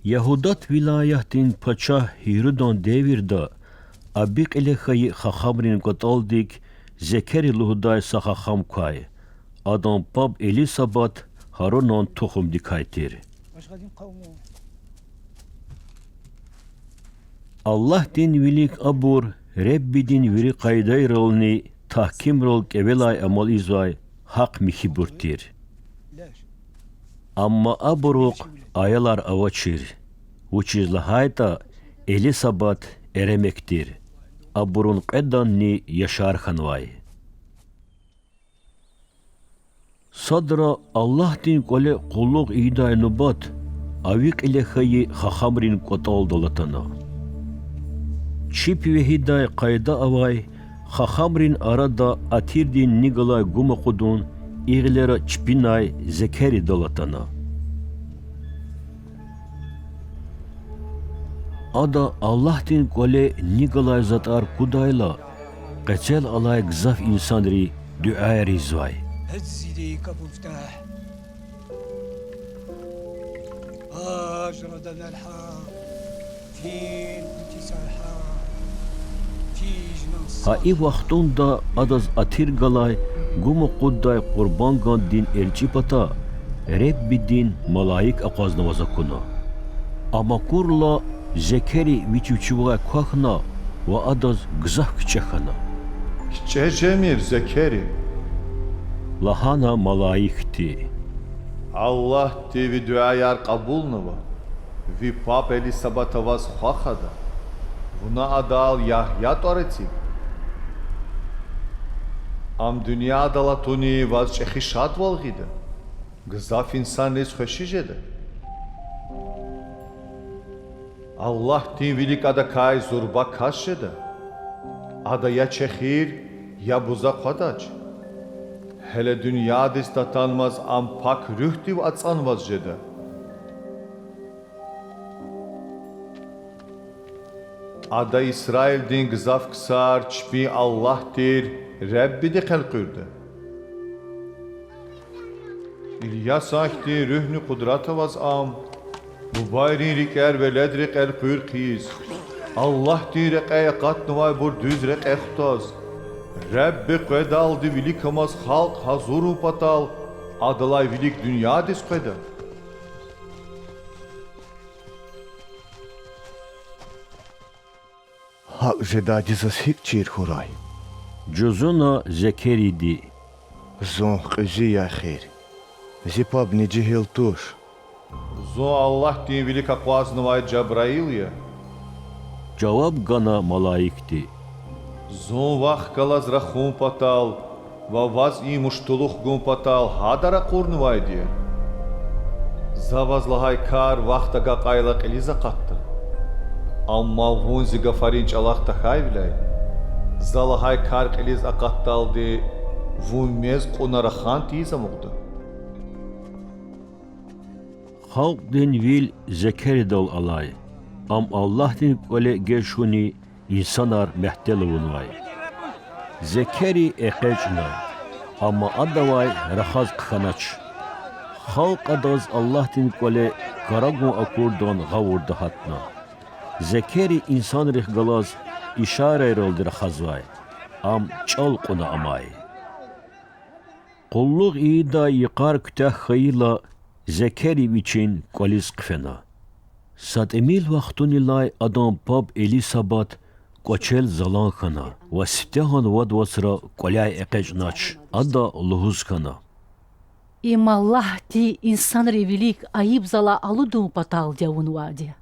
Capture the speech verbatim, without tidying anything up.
Ягьудат вилаятдин пачагь Гьирудан девирда Аби кьиле хьайи хахамрин кӀватӀалдик Зекери лугьудай са хахам квай. Адан паб Элисабат Гьарунан тухумдикай тир. Аллагьдин вилик абур Реббидин вири къайдайрални тагькимрал кӀевелай амал ийизвай гьахъ-михьибур тир. Амма абурухъ аялар авачир, вучиз лагьайтӀа Элисабат эремек тир, абурун кьведанни яшар хьанвай. Садра Аллагьдин кӀвале къуллугъ ийидай нубат Ави кьиле хьайи хахамрин кӀватӀалдал атана. Чип вегьидай къайда авай хахамрин арада атирдин ни галай гум акъудун и гъилера чпинай Зекеридал атана. Ада Аллагьдин кӀвале ни галай затӀар кудайла, къецел алай гзаф инсанри дуьаяр ийизвай. Гьа и вахтунда адаз атир галай гум акъуддай къурбандгандин эрчӀи пата Реббидин малаик акъвазнаваз акуна. Ам акурла, Зекери вич вичивай квахьна ва адаз гзаф кичӀе хьана. КичӀе жемир, Зекери, лагьана малаикди. Аллагьди ви дуьаяр кьабулнава. Ви паб Элисабата ваз хва хада. Вуна адал Ягья тӀвар эциг. Ам дуьньядал атуни ваз чӀехи шадвал гъида, гзаф инсанриз хвеши жеда. Аллагьдин вилик адакай зурба кас жеда. Ада я чехир, я буза хъвадач. Гьеле дуьньядиз татанмаз ам Пак Руьгьдив ацӀанваз жеда. Ада Исраилдин гзаф ксар чпин Аллагь тир Реббидихъ элкъуьрда. Ильясан хьтин руьгьни къудрат аваз ам бубайрин рикӀер веледрихъ элкъуьр хъийиз, Аллагьдин рекьяй акъатнавайбур дуьз рекье хутаз, Ребби къведалди виликамаз халкь гьазурун патал адалай вилик дуьньядиз къведа. ГьакӀ жедайди заз гьикӀ чир хьурай? Жузуна Зекериди. Зун кьуьзуь я эхир. Зи пабни жегьил туш. Зун Аллагьдин вилик акъвазнавай Жабраил я, жаваб гана малаикди. Зун вахъ галаз рахун патал ва ваз и муштулух гун патал гьада ракъурнавайди я. За ваз лагьай кар вахт агакьайла кьилиз акъатда. Амма вун зи гафарин чӀалахъ тахьайвиляй, за лагьай кар кьилиз акъатдалди вун мез кьуна рахан тийиз амукьда. Халкьдин вил Зекеридал алай. Ам Аллагьдин кӀвале геж хьуни инсанар мягьтел авунвай. Зекери экъечӀна, амма адавай рахаз хъхьанач. Халкь адаз Аллагьдин кӀвале карагун акурдан гъавурда гьатна. Зекери инсанрихъ галаз ишарайралди рахазвай, ам чӀал кьуна амай. Къуллугъ ийидай йикъар куьтягь хьайила, Зекери вичин кӀвализ хъфена. Са тӀимил вахтунилай адан паб Элисабат кӀвачел залан хьана ва сифтегьан вад вацра кӀваляй экъечӀнач. Ада лугьуз хьана: Им Аллагьди инсанрин вилик айиб-зала алудун паталди авунвайди я.